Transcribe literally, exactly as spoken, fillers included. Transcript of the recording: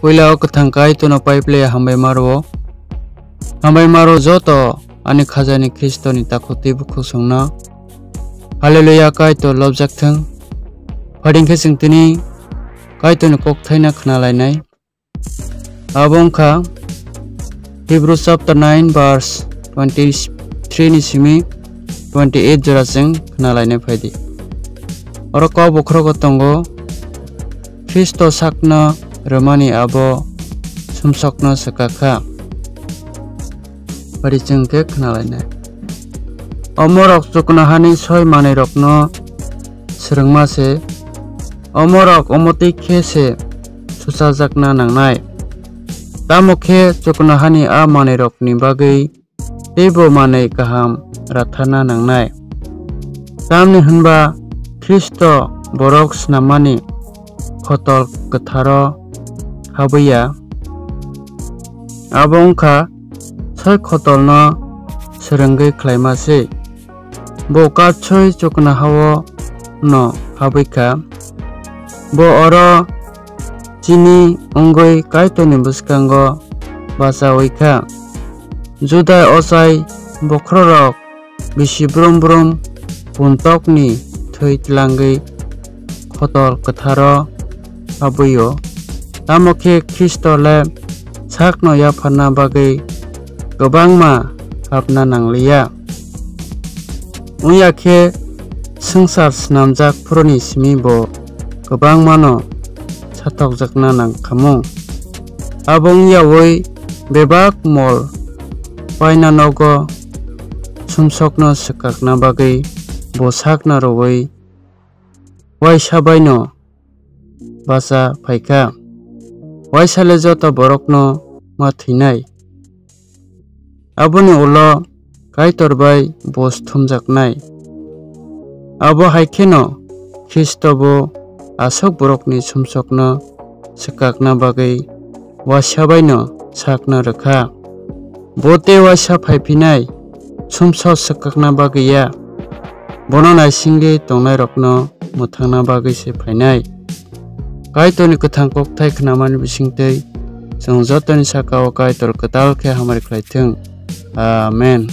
Puila o kwthang Kaitorno paiple hambai maro. Hambai maro joto ani khajani Khristoni takhuk tei bukhuk songno. Haleluya, Kaitor lobjak thung. Phading khe chwng tini Kaitorni kokthaino khna lainai. Abo wngkha Hebrew chapter nine verse twenty-three ni simi twenty-eight jora chwng khna lainai phaidi. Oro kok bokhorogo tongo, Khristo sakno rwmani abo sumsokno swkakha. Phari chwng khe khna lainai. Omorok chuknohani soi manwirokno swrwngma se, omorok omotwi khe se suchajakna nangnai. Tamo khe chuknohani a manwirokni bagwi teibo manwi kaham ratharna nangnai. Tamni hwnba Khristo borok snammani khotol kwtharo habwi ya. Abo wngkha soi khotolno swrwngwi khlaima se. Bo katsoi chuknohao no habwi kha. Bo oro chini wngwi Kaitorni bwskango bachaui kha. Judai ochai bokhorok bisi brum brum puntokni thwi tlangwi khotol kwtharo habwi-o. Tamo khe Khristo le sakno yapharna bagwi kwbangma hapna nangliya. Wngya khe swngchar snamjak phuruni simi bo kwbangmano satokjakna nangkhamu. Abo wngyaui bebak mol paina nogo sumsokno swkakna bagwi bo sakno rwui uaisa baino bacha phaikha. Uaisa le joto borokno ma thwinai. Aboni ulo Kaitor bai bus thumjaknai. Abo hai kheno Khristo bo aswk borokni sumsokno swkakna bagwi uaisa baino sakno rwkha. Bo tei uaisa phaiphinai sumsok swkakna bagwi ya, bono naisingwi tongnairokno mwthangna bagwi se phainai. Kaitorni kwthang kokthai khnamani bisingtwi chwng jotoni saka-o Kaitor kwtal khe hamari khlai thung. Amen.